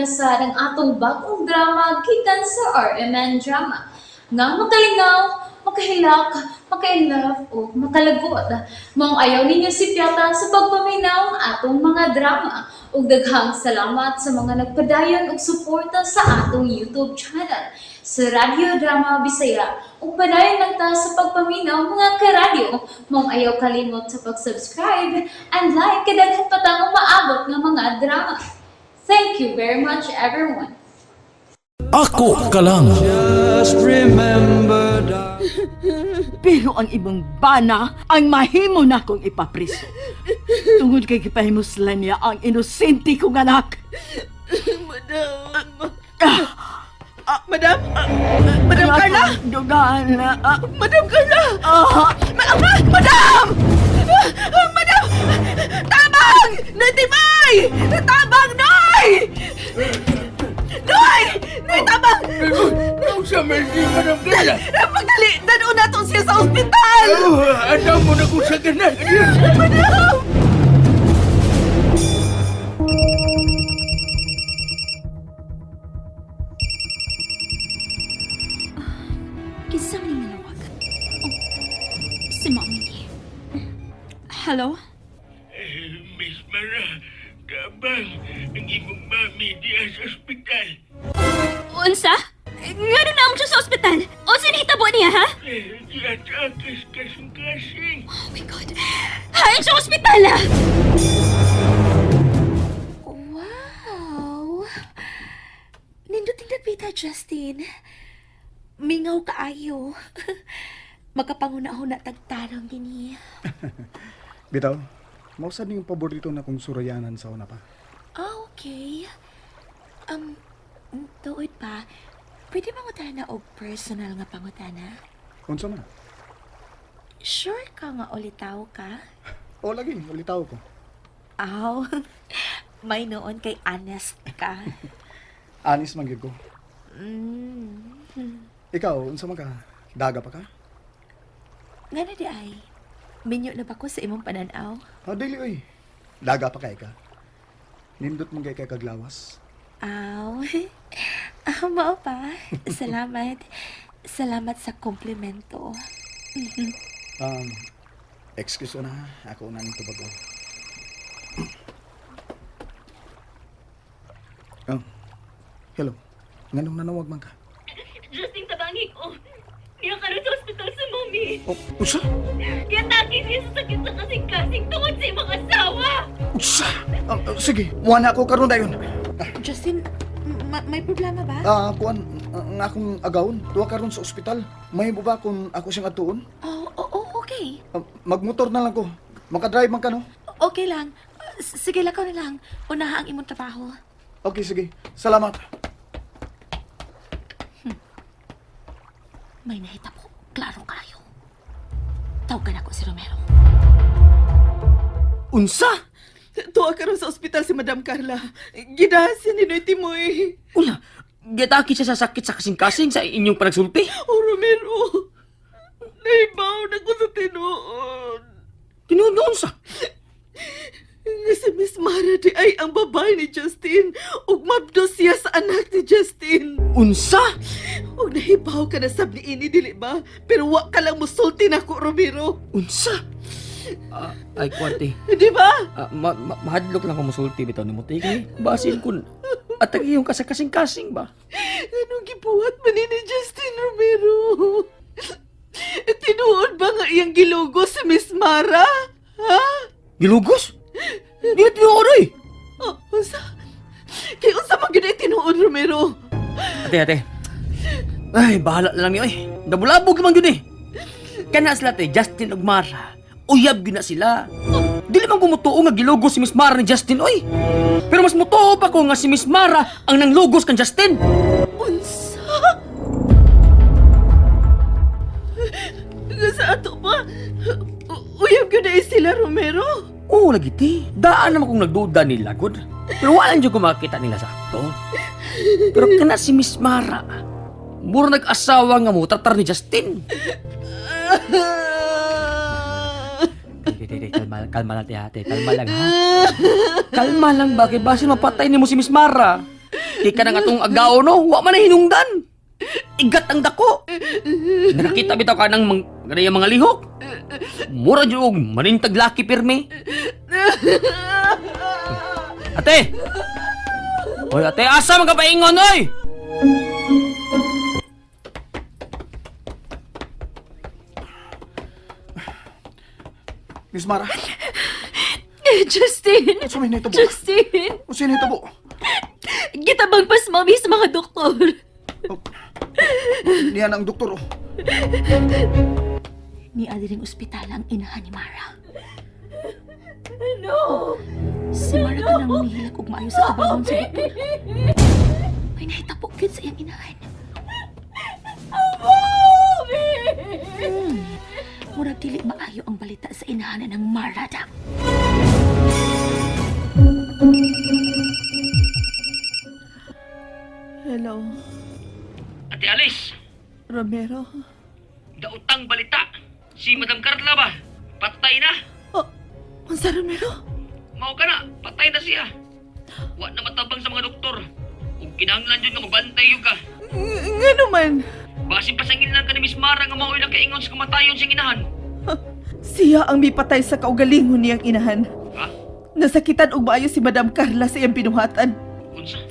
na sad ang atong bagong drama gikan sa RMN Drama. Nga makalingaw, makahilak, maka-inlove o makalagot. Maong ayaw ninyo sipyata sa pagpaminaw ang atong mga drama. Ug daghang salamat sa mga nagpadayon og suporta sa atong YouTube channel sa Radyo Drama Bisaya. Ug padayon lang ta sa pagpaminaw, mga karadyo. Maong ayaw kalimot sa pag-subscribe and like kay daghan pa tang umaabot nga mga drama. Thank you very much, everyone. Ako ka lang. Just remember, Pero ang imong bana ang mahimo na kong ipapriso. Tungod kay gipahimuslan niya ang inosente kong anak. Madam. Madam? Madam Carla? Dugan. Madam Carla! Madam! Madam! Tabang! Notify! Tabang, Noy! Noy! Noy, tabang! Unsa man si Madam Carla? Pagdali! Dano na to siya sa ospital! Oh, Anda mo na kung sa ganan. Madam! Kinsa man ning nanawag? Oh, si Mommy. Hello? Miss Mara, tabang ang imong mami diya sa ospital. Unsa? Ngano na siya sa ospital? Unsa nahitabo niya, ha? Eh, Giatake sa kasing-kasing. Oh my God. Hain siya ospital, ah! Wow! Nindot yung dapita, Justin. Mingaw kaayo. Magkapanguna-huna tagtarong gini. Bitaw, mausa niyong paborito na kong surayanan sa una pa. Ah, okay. Um, tuod pa, pwede mangutana og personal nga pangutana? Unsa man? Sure ka nga ulitaw ka? O lagi, ulitaw ko. Aw, may noon kay honest ka. Anis man gyud ko. Mm. Ikaw, unsa man ka? Daga pa ka? Nga na di ay, minyo na ba ko sa imong pananaw? Ah, dili oy. Daga pa kay ka. Nindot man kay kay kaglawas. Aw, ah, mao pa. Salamat. Salamat sa komplimento. Um, excuse na, ha. Ako na ning tubag. Oh. Hello. Nganong nanawag man ka? Justin, tabangi ko. Niya karon sa ospital si Mommy. Oh, unsa? Giatake siya sa sakit sa kasing-kasing tungod sa imong asawa! Unsa? Sige, muha na ako karon dayon. Justin, may problema ba? Ah, kuan, ang akong agawon, tuwa karon sa ospital. Mahimo ba kung ako siyang atuon? Oh, oh, oh, okay. Ah, magmotor na lang ko. Makadrive man ka, no? Okay lang. Sige, lakaw na lang. Unaha ang imong trabaho. Okay, sige. Salamat. May nahitabo. Klaro kayo. Tawagan ako si Romero. Unsa? Tuwa karon sa ospital si Madam Carla. Gidahan siya ni Noy Timoy. Ula, gitaki siya sa sakit sa kasing-kasing sa inyong panagsulti. Oh, Romero. Naibaw na ko sa tinuod. Tinuod noon sa. Nga si Miss Mara di ay ang babae ni Justin. Ug mabdo siya sa anak ni Justin. Unsa? Ug nahibaw ka na sab ni ini, dili ba? Pero wa ka lang musulti nako, Romero. Unsa? Ah, ay, kwante. Di ba? Ah, mahadlok lang ko musulti bitaw ni Muti kay basin kun at ang iyong kasing-kasing ba? Anong gibuhat man ni Justin, Romero? Tinuod ba nga iyang gilugos si Miss Mara? Ha? Gilugos? Di na tinuod oy. Oh, unsa? Kay unsa man gyud ay tinuod, Romero? Ate, ate. Ay, bahala na lang niyo eh. Nabulabog man gyud eh. Kana sila te, Justin ug Mara. Uyab gyud na sila. Dili man gumutuo nga gilugos si Miss Mara ni Justin oy. Pero mas mutuo pa ko nga si Miss Mara ang nanglugos kan Justin. Unsa? Nga sa ato ba? Uyab gyud ay sila, Romero. Oo, lagi ti. Daan naman kung nagduda nila, good. Pero wala lang dyan kumakita nila sa akto. Pero kana si Miss Mara, mura nag-asawa nga mo, tratar ni Justin. Te, te, te, kalma, kalma lang, te, ate. Kalma lang, ha? Kalma lang, bakit? Basin mapatay ni mo si Miss Mara. Di ka na nga tong agaw, no? Wa man na hinungdan. Igat ang dako. Nakakita bitaw ka ng ganayang mga lihok. Mura jud og manintag laki pirmi. Ate! Hoy, ate, asa man ka paingon, oy? Miss Mara, Justin! unsa may nahitabo? Justin! Unsa may nahitabo? Gitabang pas mami sa mga doktor. Niya na ang doktor, oh. Ni ring ospital ang inahan ni Mara. No! Si Mara ka nang mihilak og maayo sa tabangon sa doktor. May nahitabo gyud sa iyang inahan. Mami! Murag dili maayo ang balita sa inahanan ng Mara da. Hello, Ate Alice, Romero. dautang balita. Si Madam Carla ba? Patay na. Oh, unsa Romero? Mao ka na, patay na siya. Wa na matabang sa mga doktor. Ug kinahanglan jud nga magbantay yun ka. Nga naman, Basin pasangil lang ka ni Miss Mara nga mao'y lang kaingon sa kamatayon siyang inahan. siya ang mipatay sa kaugalingon niyang inahan. Ha? Nasakitan og maayo si Madam Carla sa iyang binuhatan. Unsa?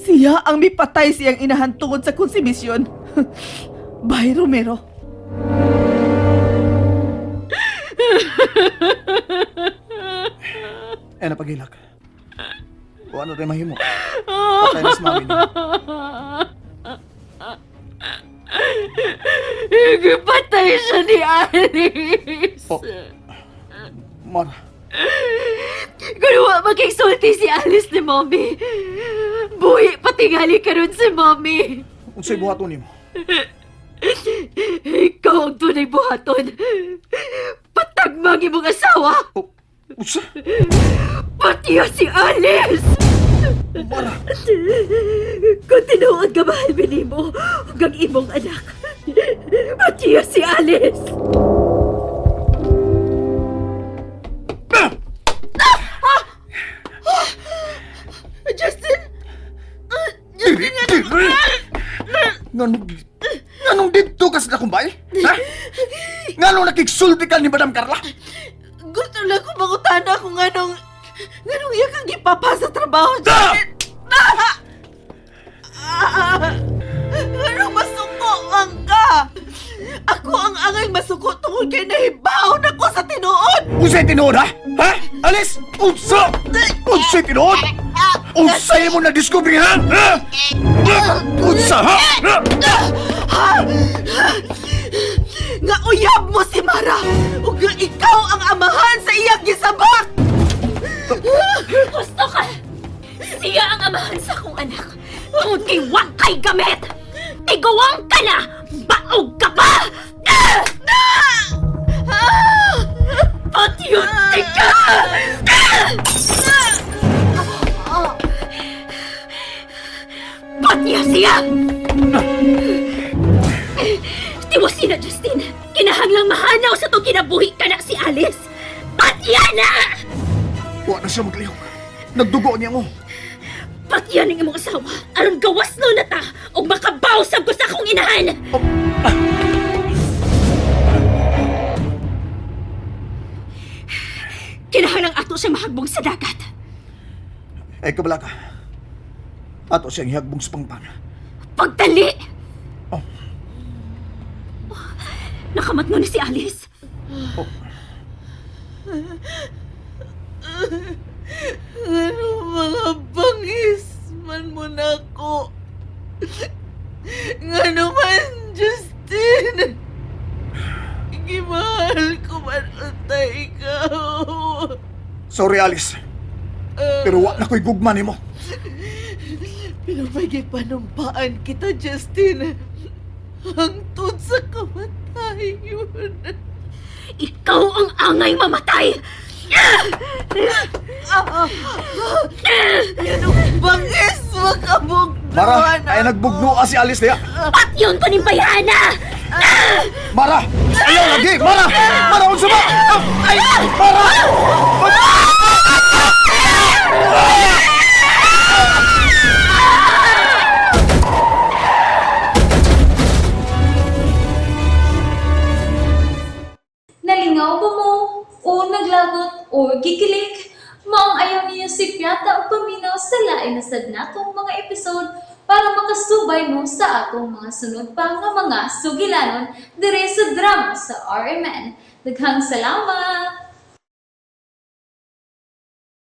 Siya ang mipatay sa iyang inahan tungod sa konsumisyon. Bye, Romero. Eh, napagilak. Wa na rin mahimo. Patay na si mami niya. Patay siya ni Alice! Oh. Mara, Kung wa makigsulti si Alice ni Mommy, buhi patingali karon si Mommy. unsay buhaton nimo? Ikaw ang tunay buhaton. Patagmang imong asawa. Oh, unsa? Pati si Alice! Mara, Kung tinuod ka mahal mo hanggang imong anak, pati si Alice! Justin! diri, diri. Nganong, nganong dito ka sa kumbay? Ha? Nganong nakigsulti ka ni Madam Carla? Gusto lang ko mangutana kung anong iya kang gipapa sa trabaho, Justin! Ah! Ah! Anong masuko ang ka? Ako ang angay masuko tungod kay nahibaon ako sa tinuod! Unsay tinuod ha? Ha? Alice, unsa? Unsay tinuod? Unsay mo na discovery ha? Ha? Unsa ha? Ha? Nga uyab mo si Mara! Ug nga ikaw ang amahan sa iyang gisabak! Gusto ka! Siya ang amahan sa akong anak. Tungod kay wa kay gamit! Tiguang ka na! Baog ka pa! Patyunti ka! Patya siya! Tiwasin na, Justin! Kinahanglang mahanaw sa itong kinabuhi ka na si Alice! Patya na! Wa na siya maglihok. Nagdugo niya mo. Patyan ang imong asawa aron gawas no na ta ug makabawsag ko sa akong inahan. Kinahanglang ato siya mahagbong sa dagat. Ay kabala ka. Ato siyang ihagbong sa pangpang. Pagdali! Oh. Nakamatno ni si Alice. Oh. Ano mga bangis man mo na ako? Ngano man, Justin? Gimahal ko man unta ikaw. Sorry Alice. Pero wa na ko'y gugma nimo. Pero may gipanumpaan kita, Justin. Hangtod sa kamatayon. Ikaw ang angay mamatay! Anong bangis makabugnuan Mara, ay nagbugno si Alice niya. Patyon ko ning bayana! Mara! Ayaw lagi! Mara! Mara, unsa ba? Ay! Mara! Nalingaw ba mo? O naglagot o gikilig? Maong ayaw niyo si Piata o paminaw sa lain na sad natong mga episode para makasubay mo sa atong mga sunod pa nga mga sugilanon dire sa drama sa RMN. Daghang salamat!